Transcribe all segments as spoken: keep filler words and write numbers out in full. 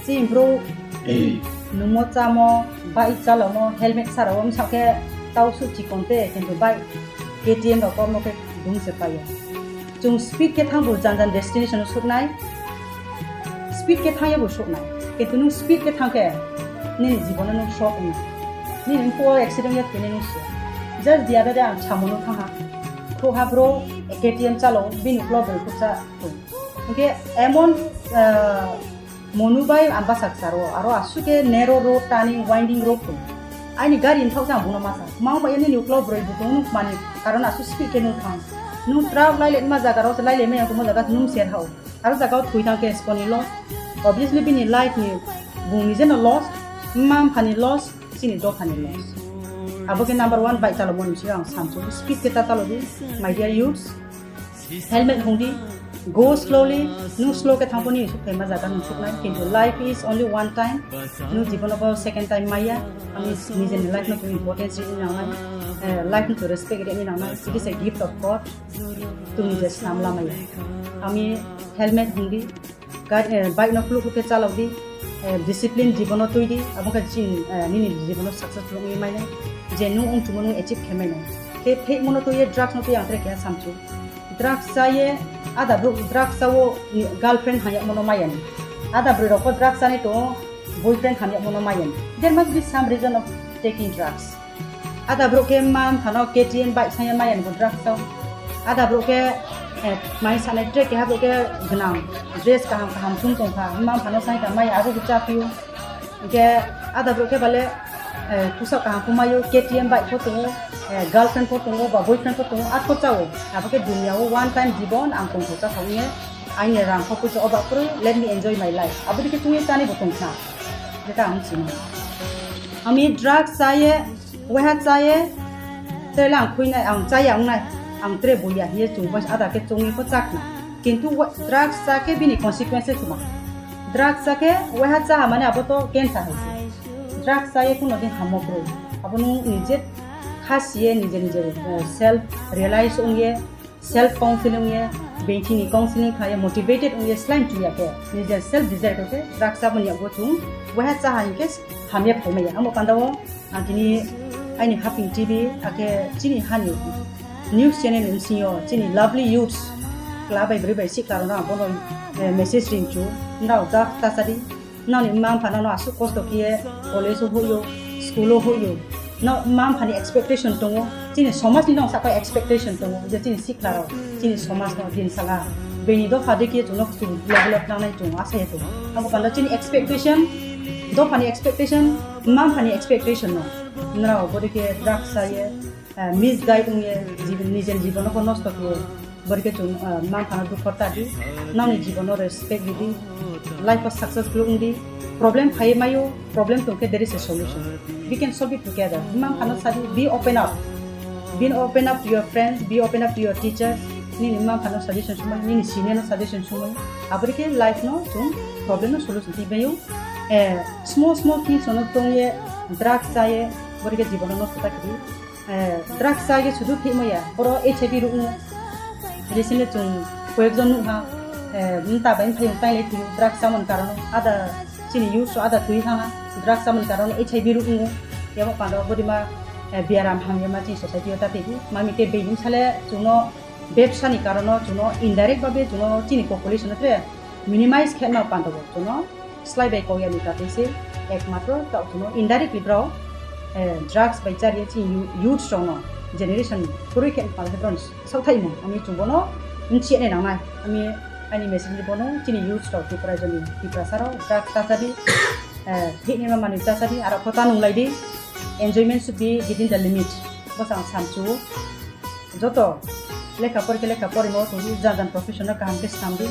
Chini bro numo chamo, bike chalamo, helmet sara wng sakhe tau su chikon te, kintu bike K T M rok kormo khe dum se paio. Chwng speed khe thang bo jan jan destination o suknai, speed khe thang bo suknai, kintu nung speed khe thang khe nini jibono nung shock wngna, nini mukhugo accident ya thwini nung se. Just the other day ang samono thangha, khruha bro K T M chalo, bini ulo bwrwi kuksa thung. Hwnkhe emon, ah, Monu bai ang bwsak charo, aro aswk khe narrow road, turning, winding road tong. Aini gari ni thok jang buno masa. Mang bai nini ulo bwrwi bo tong nuk mani, karon aswk speed khe nuk thang. Nuk truck lai le ma jaga rok lai le ma yang tongma jaga nung ser hao. Aro jaga o thwi thang khe sponi loss. Obviously bini life ni bung ni jeno loss, mma mpha ni loss, chini dopha ni loss. Abo khe number one bike chalo moni se ang samsu speed khe ta chalo di, my dear youths. Helmet hung di, go slowly, nung slow khe thang phone nini suk phaima jaga nung suknai, kintu life is only one time, nung jibono bo second time maya, ami nijeni life no importance rini nangnai, eh, life no respect rini nangnai, it is a gift of God, tumi je samla maya, ami helmet hung di, Gari, eh, bike no khuluk khuluk khe chalok di, eh, discipline jibono twi di, abo khe chini, eh, nini jibono successful wngwi mainai, je nung wngchumo nung achieve khe mainai. Khe phek mono twi ye drugs no twi ang tere keha samchu. Drugs cha ye, ada bro drugs cha o ni girlfriend hanya mono mayani. Ada bro rok drugs chani to boyfriend hanya mono mayani. There must be some reason of taking drugs. Ada bro khe mma mpha no K T M bike saya mayani bo drugs chao. Ada bro khe, eh, mai sanai tre keha bro khe gwnang dress kaham kaham chum tong kha. Mma mpha no sai ta maya abo bo cha phio. Hwnkhe ada bro khe bale, eh, pusa kaham phumayo K T M bike pho tongo, eh, girlfriend pho tongo ba boyfriend pho tongo, atho chao. Abo khe dunia o one time jibon ang tong kha cha thang ye. Aini rang kho puisa obak pore, let me enjoy my life. Abo dikhe tungye chani bo tong kha. Jeta ang sini. Ami drugs chaye, weha chaye, tele ang khuinai, ang chaye ang nai, ang tre buya hiye chung bai ada ke chungni ko chakna. Kintu we-, drugs cha ke bini consequences ma. Drugs cha ke weha cha mane abo to cancer hai se. Drugs chaye kuno din hamok roi. Abo nung nije khasiye, nije nije, eh, self realize ongye, self counseling ye, bengchini counseling khaye motivated ongye slime chuya khe, nije self desire khe drugs chaboni yago chung weha chaha hinkhe hamya phaimaya. Amo pandao ang tini aini Haping T V akhe chini hani news channel ni bisingo chini lovely youths kla bai bwrwi bai sik karona bono, eh, message ring chu nrao drugs ta chadi. Noni mma mpha no aswk kosto khe college o hoyo, school o hoyo. No mma mpha ni expectation tongo, chini somaj ni no sakha expectation tongo je chini sikla rok, chini somaj no din sala bini dopha de khe chwngno kuchuk level o thangnai chwng asa ya tongo. Abo panda chini expectation, dopha ni expectation, mma mpha ni expectation no. Nrao bodi khe drugs chaye, eh, misguide wngye jibon, nijen jibono ko nosto khe. Borike chwng, ah, mma mphano dukho ta di, nokni jibono respect ridi, life o successful wngdi. Problem phaiwi maio, problem tongkhe there is a solution. We can solve it together. Mma mphano sadi, be open up. Be open up to your friends, be open up to your teachers. Nini mma mphano suggestion sumai, nini senior no suggestion sumai. Aborike life no chwng problem no solution twi maio. Eh, small small things no tongye, drugs chaye, borike jibono nosto ta khidi. Eh, drugs chaye sudu thik maya, boro H I V rukno. Recently chwng koyekjon nukha, eh, mta bai mphai mtai lai thwiyo drugs chamani karono, ada chini youth so ada twi thangha, drugs chamani karono H I V rukno. Yabo pando bodima, eh, biaram hamya ma chini society o ta teibo. Mami te beini sale chwngno bebsa ni karono chwngno indirect babe chwngno chini population no tre minimize khe ma pando bo chwngno. Slai bai kok yani ta tei se ekmatro ta chwngno indirectly bro, eh, drugs bai chariya chini youth rokno generation kwrwi khe pal khe bro sauthaimung ami chwng bono nchiyani nangnai. Ami ani message ni bono chini youth rok Tripura joni Tiprasa rok drugs ta chadi, eh, thik ni ma manwi cha chadi aro kho ta nung lai di, enjoyment should be within the limit. Bwsang samchu. Joto lekha pori khe lekha porimo tongdi, jan jan profession no kaham khe swnamdi.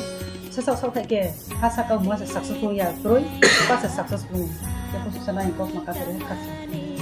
Sasak saothai khe ha saka huma se successful ya kroi, pa se successful ya. Khe kusu sana in kok ma kathare khasa.